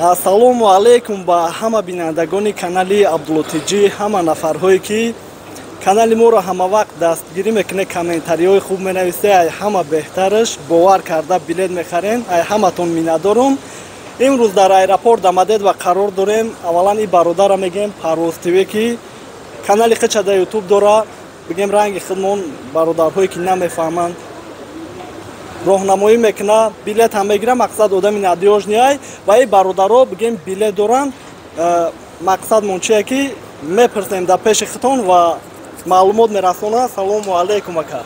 Ассалому алайкум ба ҳама бинандагони канали Абдулло ТЖ, ҳама нафарҳое ки канали моро ҳама вақт дастгирӣ мекунед, комментариҳои хуб менависед, ай ҳама беҳтараш бовар карда билет мехарен, ай ҳаматон миннатдорум. Имрӯз дар аэропорт Домодедово қарор дорем. Аввалан и бародара мегем Парвоз ТВ, ки канали хича дар Ютуб дора, бигем ранги худмон бародарҳое ки намефаҳманд роҳнамоӣ мекуна, билет ҳам мегира, мақсад одами надёжный ай ва и бародаро бигем билет доранд. Мақсадмон чие ки мепурсем дар пеши хитон ва маълумот мерасона. Салому алайкум, ака.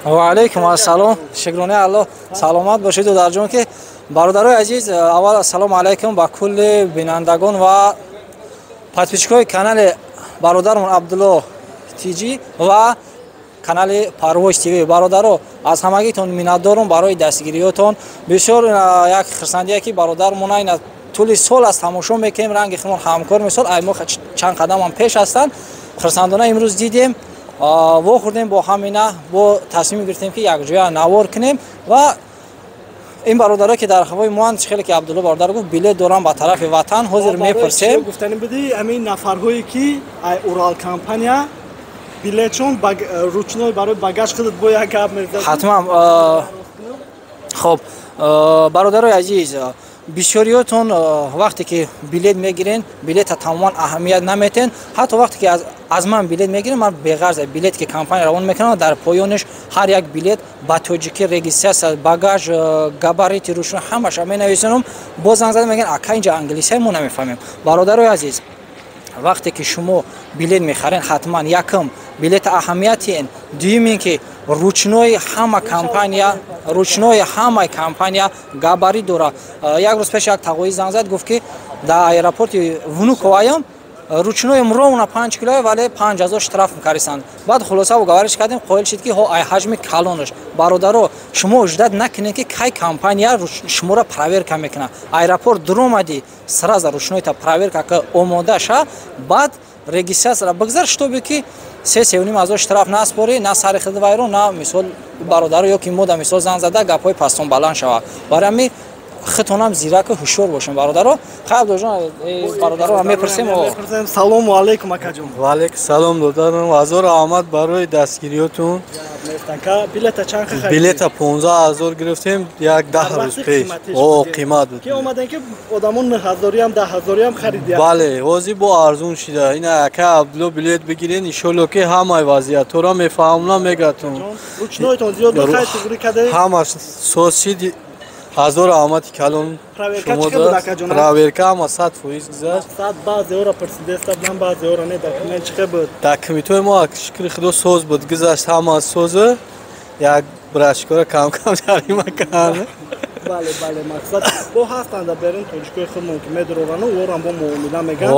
Ва алайкум ассалом. Шукронаи Аллоҳ, саломат бошед, додарҷон. Ки бародарои азиз, аввал ассалому алайкум ба кулли бинандагон ва подписчикои канали бародармон Абдулло ТЖ ва канали Парвоз ТВ. Бародаро, аз ҳамагитон миннатдорум барои дастгириётон. Бисёр як хурсандие ки бародармона ина тӯли сол аст тамошо мекунем, ранги худмон ҳамкор, мисол ай мо чанд қадамам пеш ҳастанд. Хурсандона имрӯз дидем, вохӯрдем бо ҳамина, бо тасмим гирифтем ки якҷоя навор кунем. Ва ин бародаро ки дар ҳавои моанд, хеле ки Абдулло бародар гуфт, билет дорам ба тарафи ватан, ҳозир мепурсем. Гуфтанӣ буди, ҳамин нафарҳое ки ай Урал компания билетшон ручной барои багаж, худат бо як гап мезанӣ. Ҳатман. Хоб, бародарои азиз, бисёриётон вақте ки билет мегирен, билета тамоман аҳамият наметен. Ҳатто вақте ки аз ман билет мегирен, ман беғарз билет ки компания равон мекунам, дар поёниш ҳар як билет ба тоҷикӣ регистрация, багаж, габариты ручной ҳамаша менависонам. Боз занг зада мегӯянд: «Ака, инҷа англисия, мо намефаҳмем». Бародарои азиз, вақте ки шумо билет мехарен, ҳатман якум билета аҳамиятиен, дуюм ин ки ручной ҳама компания, ручной ҳама компания габарит дора. Як рӯз пеш як тағоӣ занг зад, гуфт ки дар аэропорти Внуковаям ручноем ровно 5 кило, вале 5000 штраф мекарисанд. Баъд хулоса уговорить кардем, қоил шид ки ҳо, ай ҳаҷми калонаш. Бародаро, шумо ждать накунед ки кай компания шуморо проверка мекунад. Аэропорт дуромадӣ, сразу ручнойта проверка ка омода ша, баъд регистрацияра бигзар, чтобы ки 3-3,5 ҳазор штраф наспорӣ, на сари худ вайрон, на мисол бародаро ё ки мода мисол занг зада гапҳои пастон баланд шавад. Барои ҳамин худтонам зираку ҳушёр бошем, бародаро. Хай, Абдулҷон, бародаро мепурсем. Салому алайкум, акаҷон. Ва алайкум салом, додарам. Ҳазор раҳмат барои дастгириётон. Ака, билета чанд харидӣ? Билета 15 000 гирифтем як 10 рӯз пеш. О, қимат буд. Ки омадем ки одамон 9000-иам, 10 000-иам харидия. Бале, ҳозир бо арзун шида. Ина ака Абдулло билет бигирен, иншолло ки ҳамаи вазъиятҳоро мефаҳмонам, мегатон. Ручнойтон зиёд хай туғри каде? Ҳамаш соз шид. Ҳазор раҳмати калон. Проверка ҳама 100% гузашт. Сад баъзеҳоро пурсидеста будам, баъзеҳоро не. Документ чӣ хел буд? Документҳои мо, шукри Худо, соз буд, гузашт, ҳама соза. Як брашкора кам-кам ҷарима кард. Бале, мақсад бо ҳастанд дар берун тоҷикои худмон ки медурорану орам бо муомила меган.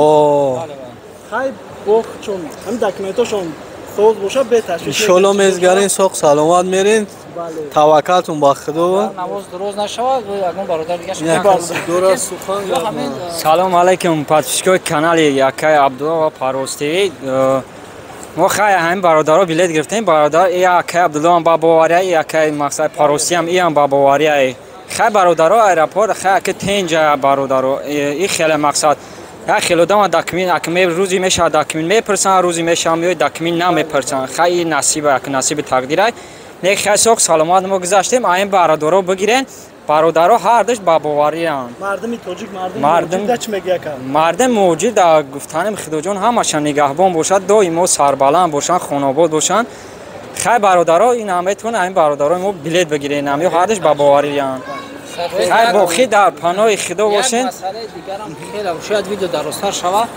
Хай, бо чун ҳамин документҳошон соз боша, беташвиш. Иншолло мезгарин, соқ саломат мерин, таваккалтун ба Худо. Намоз дуроз нашавад, ягон бародар дигар. Салом алайкум, подписчикои канали Якай Абдулло ва Парвоз ТВ. Мо хай ҳамин бародаро билет гирифтем. Бародар, якай Абдуллоам ба бовария, якай мақсад Парвозтиам иам ба бовария. Хай, бародаро, аэропорт хай аки тенҷа, бародаро, и хеле мақсад як хеле одама документ акме рӯзи мешавад документ мепурсанд, рӯзи мешавад меояд документ намепурсанд. Хай, и насиба, як насиби тақдирай. Не, хай, соқ саломат мо гузаштем. Аин бародаро бигирен, бародаро ҳардуш ба бовариянд. Мардуми тоҷик, мардуми муҳоҷир чӣ мегӯяд? Мардум муҳоҷир дар гуфтаним, Худоҷон ҳамаша нигаҳбон бошад, доимо сарбаланд бошанд, хонобод бошанд. Хай, бародаро, ин ҳам метавонад ҳамин бародарои мо билет бигирен, ё ҳардуш ба бовариянд. Хай, боқӣ дар паноҳи Худо бошен. Масъалаи дигарам хеле шояд видео дарозтар шавад.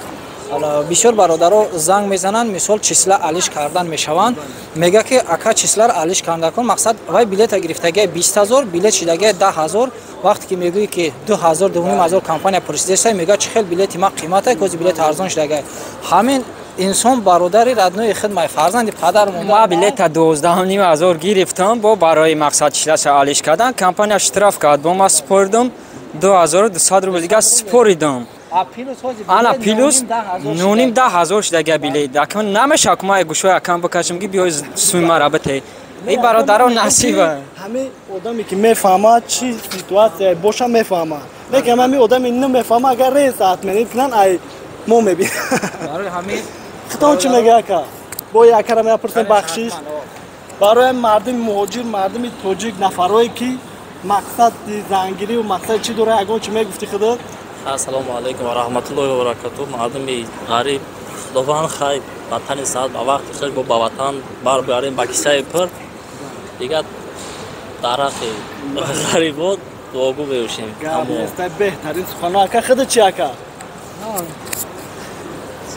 Бисёр бародаро занг мезананд, мисол числа алиш кардан мешаванд, мега ки ака, числаро алиш карда кун. Мақсад вай билета гирифтагия 20 000, билет шидагия 10 000. Вақте ки мегӯӣ ки 2000, 2500 компания пурсидеста, мега чӣ хел билети ма қимата, кози билет арзон шидагия. Ҳамин инсон бародари родной хидмай, фарзанди падар. Ма билета 12,5 ҳазор гирифтам, бо барои мақсад числаша алиш кардан компания штраф кард, бо ма споридам, 2200 рубл дига споридам. Ана плюс нуним 10 000 шидага билет. Акун намешава ку ма гӯшои акам бикашам ки биёй суми мара бите. Эй, бародаро, насиба. Ҳамин одаме ки мефаҳмад, чӣ ситуация боша, мефаҳмад. Лекин ҳами одами намефаҳма, агар рейс отменить кунанд, ай мо мебинем. Барои ҳамин Хитон чӣ мега, ака? Бо якара мепурсем, бахшиш. Барои мардуми муҳоҷир, мардуми тоҷик, нафарое ки мақсади зангирӣ ва мақсади чӣ дора, ягон чӣ мегуфти худат? Ассалому алайкум ва раҳматуллоҳи ва баракатуҳ. Мардуми ғариб, худованд хай ватани саат ба вақти хеш бо ба ватан барбарем ба кисаи пур. Дигар дар ҳаққи ғарибо дуогӯ мебошем. Гап нест, беҳтарин сухано. Ака, худат чӣ, ака?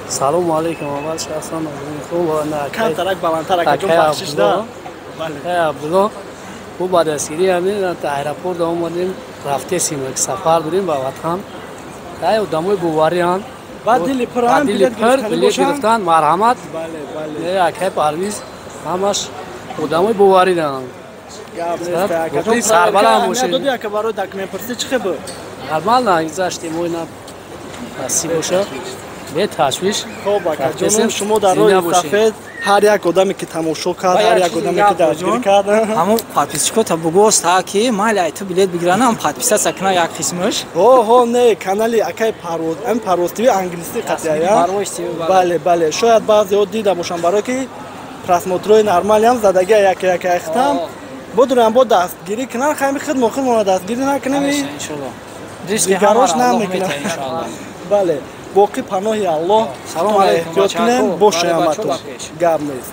Салому алейкум, аввал шахсан хуб. Камтарак баландтар, акаҷон, бахшиш да. Бале, Абдулло, мо ба дастгирии ҳамин аэропорт омадем, рафтесим, сафар дорем ба ватан. Ай одамои боварианд. Ба дили пур ҳам билет гирифтан, марҳамат. Бале, бале. Акай Парвиз ҳамаш одамои боварӣ доранд. Гап нест, акаҷон. Сарбаланд бошед. Доди, ака, барои документпурсӣ чӣ хел буд? Нормал нагузаштем, мо ина насиб боша. Беташвиш. Хоб, акаҷонум, шумо дар роҳи сафед, ҳар як одаме ки тамошо кард, ҳар як одаме ки дастгирӣ кард. Ҳамун подписчикота бугост, ҳа, ки майли ай ту билет бигиранам, подписаться кунам як қисмаш. Ҳо, не, канали акай Парвоз, ам Парвоз ТВ англисӣ қатъия. Бале, бале, шояд баъзеҳо дида бошанд, барое ки просмотрҳои нормалиам задагия яке яке айхтам. Бодурам, бо дастгирӣ кунанд, хайми хидмо хидмона дастгирӣ накунем, дигарош намекунам. Бале, боқӣ паноҳи Аллоҳ. Салом алейкум. Эҳтиёт кунем, бошаяматон. Гап нест.